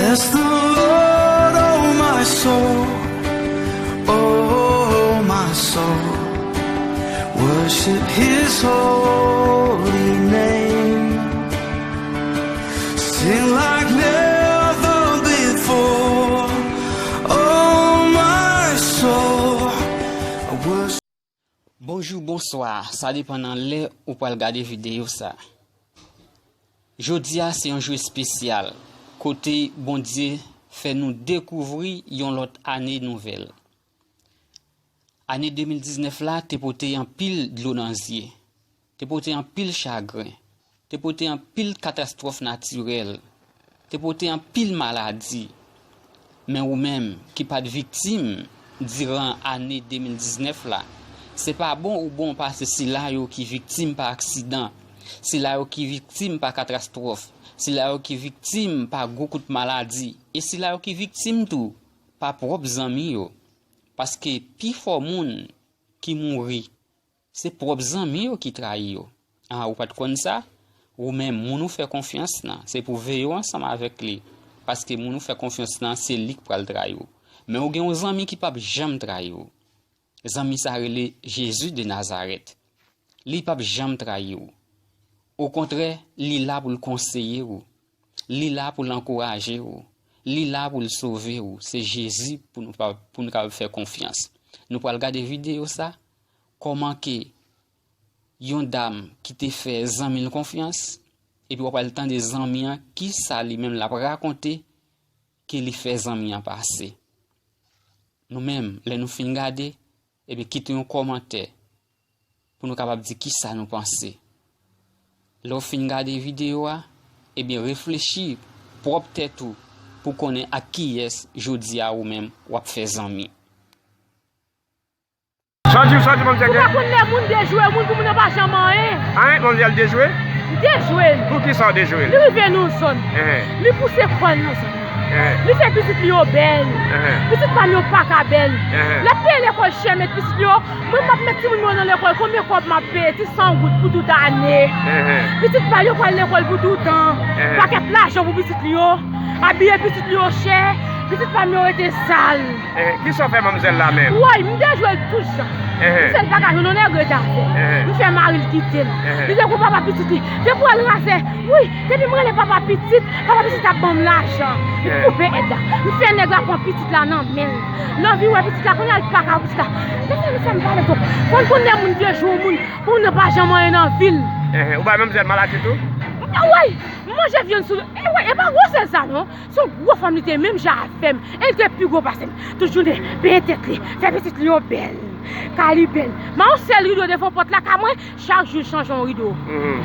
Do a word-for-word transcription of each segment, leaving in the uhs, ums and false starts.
Bless the Lord, oh my soul, oh my soul, worship his holy name. Sing like never before, oh my soul, I worship. Bonjou, bonswa, sa depann nan lè ou pral gade videyo sa. Jodi a se yon jou espesyal, kote Bondye fè nou dekouvri yon lòt ane nouvèl. Ane de mil diznèf la te pote anpil dlo nan zye, te pote anpil chagren, te pote anpil katastwòf natirèl, te pote anpil maladi. Men ou menm ki pa t viktim diran ane de mil diznèf la, se pa bon ou bon pase sila yo ki viktim pa aksidan, sila yo ki viktim pa katastwòf, sila yo ki viktim pa gwo kout maladi, e sila yo ki viktim tou pa pwòp zanmi yo. Paske pifò moun ki mouri, se pwòp zanmi yo ki trayi yo. A, ou pa t konn sa? Ou menm, moun ou fè konfyans lan, se pou w veye w ansanm avèk li. Paske moun ou fè konfyans lan, se li k pral trayi w. Men ou gen yon zanmi ki p ap janm trayi w. Zanmi sa rele Jezi de Nazarèt. Li p ap janm trayi w. Okontrè, li la pou l konseye w. Li la pou l ankouraje w. Li la pou l sove w. Se Jezi pou nou pa, pou nou kapab fè konfyans. Nou pral gade videyo sa, kòman ke yon dam ki te fè zanmi l konfyans, epi w pral tande zanmi an, kisa li menm l ap rakonte ke li fè zanmi an pase. Nou menm, lè nou fin gade, ebyen, kite yon kòmantè pou nou kapab di kisa nou panse. Lè w fin gade videyo a, ebyen, reflechi pwòp tèt ou pou konnen ak kiyès jodi a ou menm w ap fè zanmi. Sa w di, sa w di, manmzèl? Ou pa konn lè moun dejwe, moun pou moun nan pa janm anyen. Anyen, manmzèl dejwe? Dejwe l. Poukisa w dejwe l? Li rive nan yon zòn. Li pouse kò l nan zòn nan. Li fè pitit li yo bèl. Pitit pa m yo pa ka bèl. L ap peye lekòl chè, met pitit li yo. Mwen, m ap met timoun mwen yo nan lekòl. Konbyen kòb m ap peye? Ti san goud pou tout ane. Pitit pa l yo pral lekòl pou toutan. Pakèt lajan pou pitit li yo. Abiye pitit li yo chè. Pitit pa m yo rete sal. Kisa w fè manmzèl la menm? Woy, m dejwe l tout jan. M fè l pa ka jwenn yon nèg ret avè l. M fè mari l kite l. Li te gon papa pitit li. Depi w wè l razè. Wi, depi m rele papa pitit, papa pitit ap ban m lajan. M koupe èd la. M fè nèg la pran pitit la nan men l. L anvi wè pitit la, kounye a l pa ka wè pitit la. Mesye, mesye, m pale twòp. Konn konn lè moun dejwe yon moun, pou moun nan pa janm anyen nan vi l. Ou bay manmzèl maladi tou? Woy, m manje vyann sou li. E woy, e pa gwosè sa non. Se yon gwo fanm li te ye, menm jan avè m. E li te pi gwo pase m. Tout jounen, benyen tèt li, fè pitit li yo bèl. Kay li bèl. Men yon sèl rido devan pòt lakay mwen, chak jou l chanje yon rido.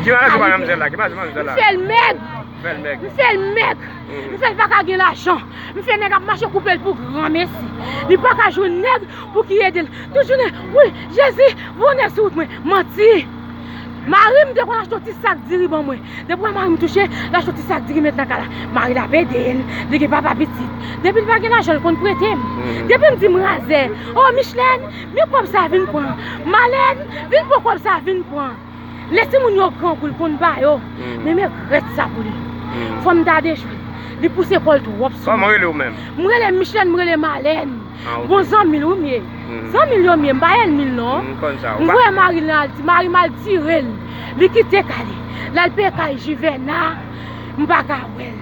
Ki maladi w bay manmzèl la? Ki maladi manmzèl la? M fè l mèg. Fè l mèg. M fè l mèg. M fè l pa ka gen lajan. M fè nèg ap mache koupe l pou granmesi. Li pa ka jwenn nèg pou ki ede l. Tout jounen, wi, Jezi, voye nèg sou wout mwen. Manti. Mari m te konn achte yon ti sak diri ban mwen. Depi w wè mari m touche, l achte yon ti sak diri met nan kay la. Mari l ap ede l, li gen papa pitit. Depi l pa gen lajan, l konn prete m. Depi m di m razè, o Michlèn, men kòb sa vin pran. Malèn, vin pran kòb sa vin pran. Lè timoun yo gran pou l konn ba yo, men men rèt sa pou li. Fò m ta dejwe l. Li pouse kò l twòp sou mwen. Kòman w rele w menm? M rele Michlèn, m rele Malèn. Bon zanmi l wi m ye. Zanmi l yo m ye, m pa ènmi l non. M voye mari l al, mari m al tire l. Li kite kay li. L al peye kay Jivèna, m pa ka wè l.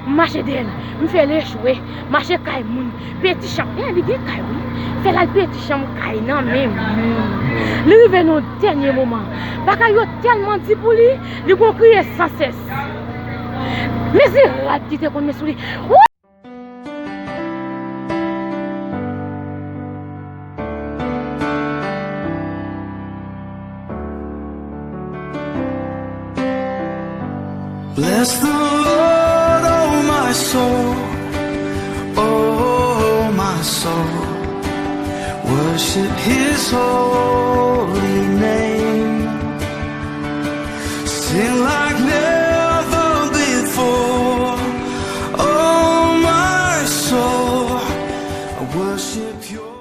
M mache dèyè l, m fè l echwe, mache kay moun, peye ti chanm. E li gen kay wi. Fè l al peye ti chanm kay nan men moun. Li rive nan yon dènye moman. Bagay yo tèlman di pou li, li gon kriye sansès. Mizerab ki te konn met sou li. Bless the Lord, oh my soul, oh my soul, worship his holy name. Sing like never before, oh my soul, I worship your